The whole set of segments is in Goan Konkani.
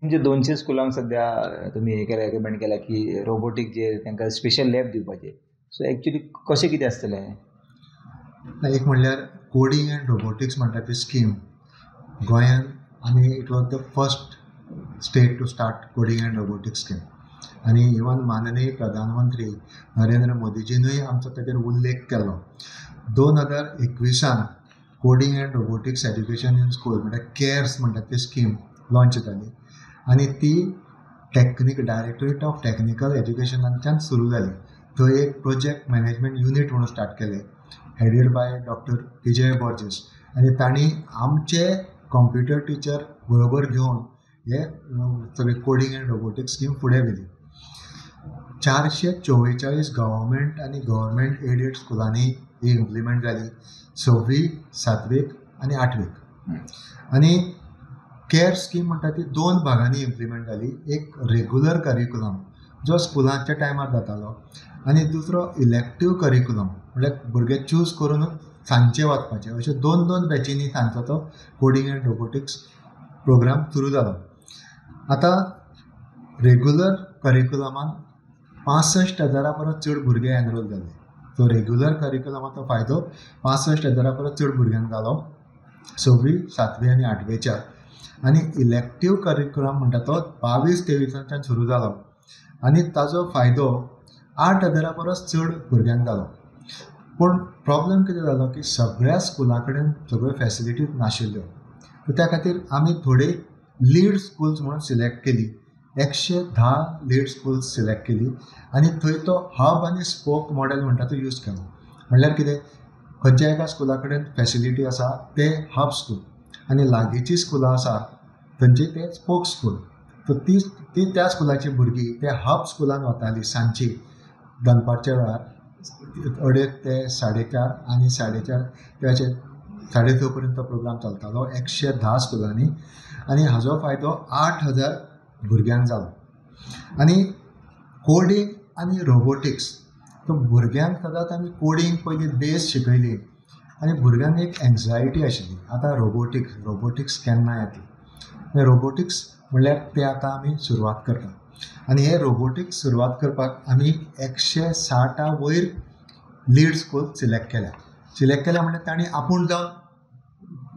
तुमचे 200 स्कुलांक सद्या तुमी हें केलें, रेकमेंड केलां की रोबोटीक जे तांकां स्पेशल लॅब दिवपाचें. सो एक्चुली कशें कितें आसतलें हें? ना, एक म्हणल्यार कोडींग एंड रोबोटिक्स म्हणटा ती स्कीम गोंयान आमी it was the first state to start coding and robotics scheme. आनी इवन माननीय प्रधानमंत्री नरेंद्र मोदीजीनूय आमचो ताचेर उल्लेख केलो. 2021 coding and robotics education in school म्हणल्यार कॅर्स म्हणटा ती स्कीम लॉंच जाली आनी ती टॅक्निक डायरेक्टरेट ऑफ टॅक्निकल एज्युकेशनांतल्यान सुरू जाली. थंय एक प्रोजेक्ट मॅनेजमेंट युनीट म्हणून स्टार्ट केलें, headed by doctor Vijay Borges, आनी तांणी आमचे कंप्युटर टिचर बरोबर घेवन हे सगळे कोडींग एंड रोबोटिक्स स्कीम फुडें व्हेली. 444 गव्हर्मेंट आनी गव्हर्मेंट एडेड स्कुलांनी ही इम्प्लिमेंट जाली, 6वी, 7वेक आनी 8वेक. आनी कॅर स्कीम म्हणटा ती 2 भागांनी इम्प्लिमेंट जाली. एक रेगुलर करिकुलम जो स्कुलांच्या टायमार जातालो आनी दुसरो इलेक्टीव करिकुलम म्हणल्यार भुरगे चूज करून सांजचे वचपाचे. अशे 2-2 बॅचींनी सांजचो तो कोडींग एंड रोबोटिक्स प्रोग्राम सुरू जालो. आतां रेगुलर करिकुलमान 65,000 परस चड भुरगे एनरोल जाले. सो रेगुलर करिकुलमाचो फायदो 65,000 परस चड भुरग्यांक जालो, 6वी, 7वी आनी 8वेच्या. आनी इलेक्टीव करिकुलम म्हणटा तो 22-23 सुरू जालो आनी ताजो फायदो 8,000 परस चड भुरग्यांक जालो. पूण प्रॉब्लम कितें जालो की सगळ्या स्कुलां कडेन सगळ्यो फॅसिलिटीज नाशिल्ल्यो. त्या खातीर आमी थोडे लीड स्कुल्स म्हणून सिलेक्ट केली, 110 लीड स्कुल्स सिलेक्ट केली आनी थंय तो हब आनी स्पोक मॉडेल म्हणटा तो यूज केलो. म्हणल्यार कितें, खंयच्या एका स्कुला कडेन फॅसिलिटी आसा ते हब स्कूल आनी लागींची स्कुलां आसा थंयची ते स्पोक स्कूल. सो ती त्या स्कुलाची भुरगीं ते हब स्कुलान वताली सांजची दनपारच्या वेळार 2:30 ते 4:30 आनी 4:30 ते अशें 6:30 पर्यंत प्रोग्राम चलतालो 110 स्कुलांनी. आनी हाजो फायदो 8,000 भुरग्यांक जालो. आनी कोडींग आनी रोबोटिक्स, तो भुरग्यांक सदांच आमी कोडींग पयलीं बेस शिकयली आनी भुरग्यांक एक एन्जायटी आशिल्ली आतां रोबोटिक्स केन्ना येतली. रोबोटिक्स म्हणल्यार ते आतां आमी सुरवात करता आनी हे रोबोटिक्स सुरवात करपाक आमी 160 वयर लीड स्कूल सिलेक्ट केल्या. सिलेक्ट केल्या म्हणल्यार तांणी आपूण जावन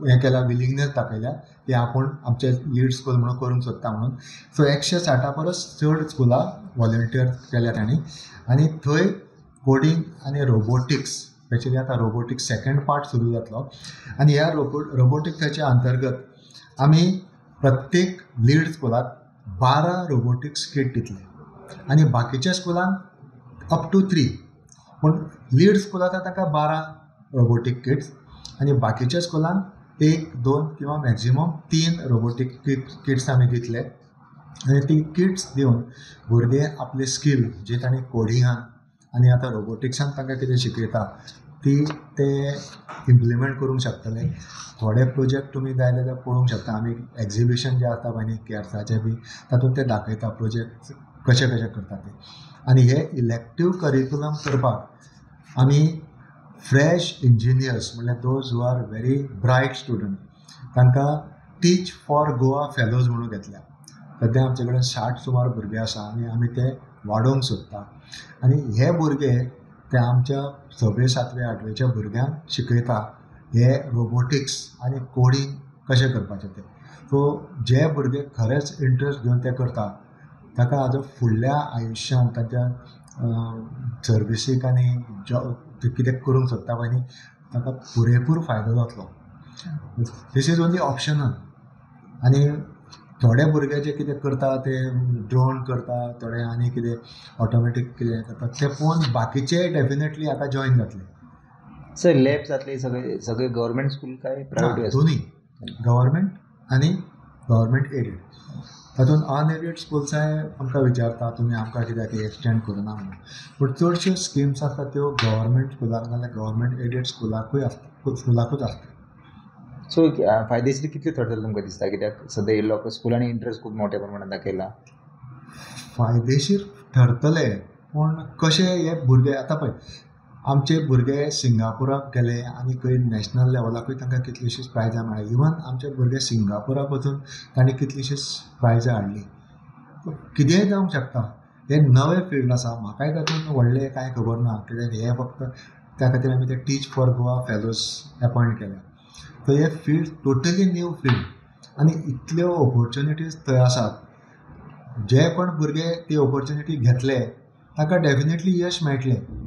हें केला, विलिंगनेस दाखयल्या की आपूण आमचे लीड स्कूल म्हणून करूंक सोदता म्हणून. सो 160 परस चड स्कुलां वॉलंटियर केल्या तांणी आनी थंय कोडींग आनी रोबोटिक्स, स्पेशली आतां रोबोटिक्स सेकंड पार्ट सुरू जातलो. आनी ह्या रोबोटिक्साच्या अंतर्गत आमी प्रत्येक लीड स्कुलाक 12 रोबोटिक्स किट दितले आनी बाकीच्या स्कुलांक अप टू 3. पूण लीड स्कुलांत तांकां 12 रोबोटीक किट्स आनी बाकीच्या स्कुलांक 1, 2 किंवा मॅक्झिमम 3 रोबोटीक किट्स आमी दितले. आनी ती किट्स दिवन भुरगे आपले स्कील जे तांणी कोडिंगान आनी आतां रोबोटिक्सान तांकां कितें शिकयता ती ते इम्प्लिमेंट करूंक शकतले. थोडे प्रोजेक्ट तुमी जाय जाल्यार पळोवंक शकता. आमी एग्जिबिशन जें आसता पळय न्ही कॅर्साचें बी तातूंत ते दाखयता प्रोजेक्ट कशे कशे करता ते. आनी हे इलेक्टीव करिकुलम करपाक आमी फ्रेश इंजिनियर्स म्हणल्यार those who are very bright student तांकां टीच फॉर गोवा फेलोज म्हणून घेतल्या. सद्या आमचे कडेन 60 सुमार भुरगे आसा आनी आमी ते वाडोवंक सोदता. आनी हे भुरगे ते आमच्या 6वे, 7वे, 8वेच्या भुरग्यांक शिकयता हे रोबोटिक्स आनी कोडींग कशें करपाचें तें. सो जे भुरगे खरेंच इंट्रस्ट घेवन ते करता ताका हाजो फुडल्या आयुश्यांत तांच्या सर्विसीक आनी जॉब कितें करूंक सोदता पळय न्ही ताका पुरेपूर फायदो जातलो. This is only optional. आनी थोडे भुरगे जे कितें करता ते ड्रोन करता, थोडे आनी कितें ऑटोमॅटीक कितें करता ते पळोवन बाकीचे डेफिनेटली आतां जॉयन जातले. सर लॅब जातले सगळे सगळे गव्हर्मेंट स्कूल काय प्रायवेट? दोन्ही गव्हर्मेंट आनी गव्हर्मेंट एडेड. तातूंत अनएडेड स्कुल्साय आमकां विचारता तुमी आमकां कित्याक एक्सटेंड करुना म्हणून. पूण चडश्यो स्किम्स आसता त्यो गव्हर्मेंट स्कुलाक नाल्यार गव्हर्मेंट एडेड स्कुलाकूय आसता, स्कुलाकूच आसता. सो फायदेशीर कितले थरतले तुमकां दिसता कित्याक सद्या येयल्लो स्कुलांनी इंट्रस्ट खूब मोठ्या प्रमाणात दाखयला? फायदेशीर ठरतले पूण कशें हे भुरगे आतां पळय आमचे भुरगे सिंगापुराक गेले आनी खंय नॅशनल लेवलाकूय तांकां कितलींशींच प्रायजां मेळ्ळी. इवन आमचे भुरगे सिंगापुराक वचून तांणी कितलींशींच प्रायजां हाडलीं. कितेंय जावंक शकता. हें नवें फिल्ड आसा, म्हाकाय तातूंत व्हडलें कांय खबर ना कित्याक हें फक्त त्या खातीर आमी ते Teach for Goa fellows appoint केल्या. तर हें फील्ड टोटली न्यू फील्ड आनी इतल्यो ऑपोर्चुनिटीज थंय आसात. जे कोण भुरगे ती ऑपोर्चुनिटी घेतले तांकां डेफिनेटली यश मेळटलें.